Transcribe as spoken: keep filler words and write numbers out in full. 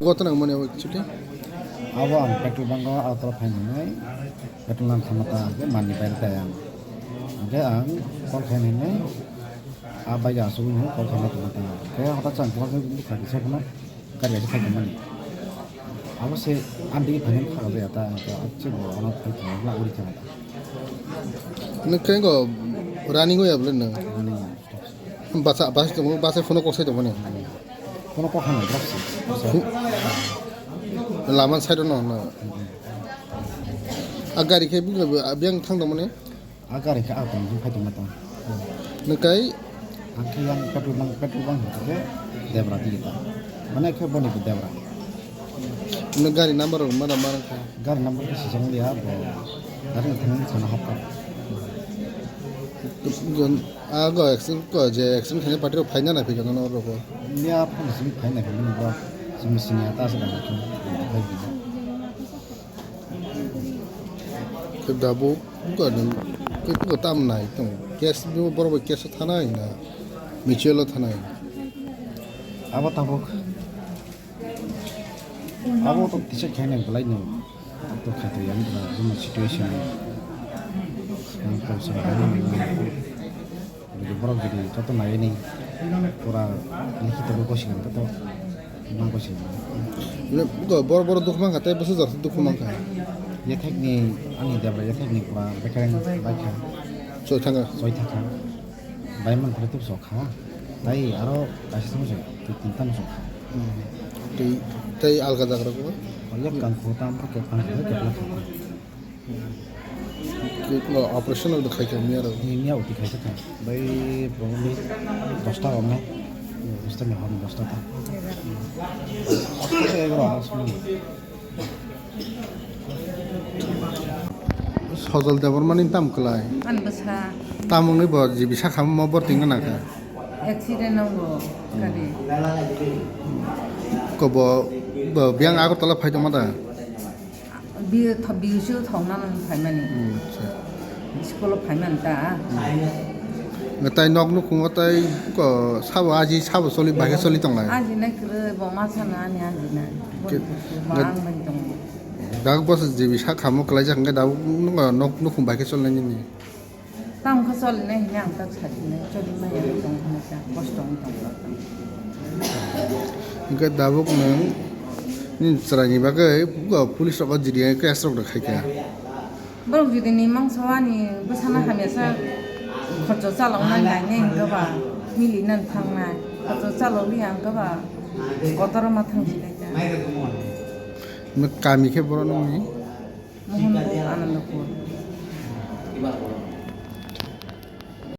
Gotna mane o chute. Abo ang petrol bank o auto phainai, petrol nang thangma ta hwnkhe manni pairwkha ang. Hwnkhe ang call khainai, a bai asugwi no call khaina tongma ta. Khe hota chang call khe bukha kisa phano gari kaisa phai tongmani. Abo se ang digi phainai kha jaya ta, hwnkhe a che bo ono phai tongma uri kha ta. Nokhe go running oi abole no. Running. Basa, basa tongo, basa phone kok sai tongo ne. Phone kok hano drop si. Lama side no, no. A gari khe biyang thang tongmani. A gari khe a tong phai tongma tong. Nokhe. Ang khe yang petrol bank, petrol bank hwnkhe Debra di ta. Mane khe boni bo Debra. Nokhe gari number rok mara mara kha. Gari number khe sijak liya bo. Gari thang sana hapkha. Gon, a go accident ko je accident khaina party rok phaina na phikha no roko. Liya phone simi phaina phikha no bro. Simi sini ata sa da. Khe dabo ko ni ko tam nai tong. Case bo borok bai case thanai na. Mutual thanai. Abo tabuk. Abo to kisa khaina belai no. To khato yang bra juma situation. Yang to sa. Jadi borok jadi joto nai ni pura likhi to ko sing to ma ko sing. Borok borok dukhu mankha tei bwsajak dukhu mankha. Yathek ni ani Debra yathek ni pura bekereng bai kha. Soi thangkha. Soi thangkha. Bai man phai tuk sok kha. Tai aro kaisa song sok, twi tin tam sok kha. Tei tei alga jaga rok. Yak kang khu tam ke pang ke kepla kha. Operation rok khai kha miya rok. Miya uti khai kha. Bai probably dosta rok na. Dosta ni hor dosta ta. Dosta egaroh asma. Sojol Debbarmani tam kwlai. Ani bwsa. Tam wngwi bo G B sakha mo borti wngna nangkha. Accident wngbo gari. Ko bo, bo biyang Agartala phai tongma da? Bi tho-, biusu thongna nang phaimani. Hmm, acha. School o phaimani ta. Hmm. Tai nok nukhungo tai ko sabo aji sabo soli bahai soli tonglai. Aji nai kwrwi bo ma sana ani aji nai. Ke-, Bo ang bai tongo. Dak bos G B sakha mo kwlaijak hwnkhe dak nuk, nuk nukhung bahai soli nai nini. Tamo khe choli nai hwnwi ang tak sakhi nai, choli maya tong hwnwi ta, kosto wng tong. Hwnkhe tabuk nwng nini chwraini bagwi police rok o G D I case rok rw khaikha. Borok jodi ni mangso ani bwsano hamya sa khorcho chaloknai nainai hwnkhe ba milinani thangnai, khorcho chalokliya hwnkhe ba kotor ma thangsinai ta. Kami khe borok nungni? Mohanpur, Anandapur.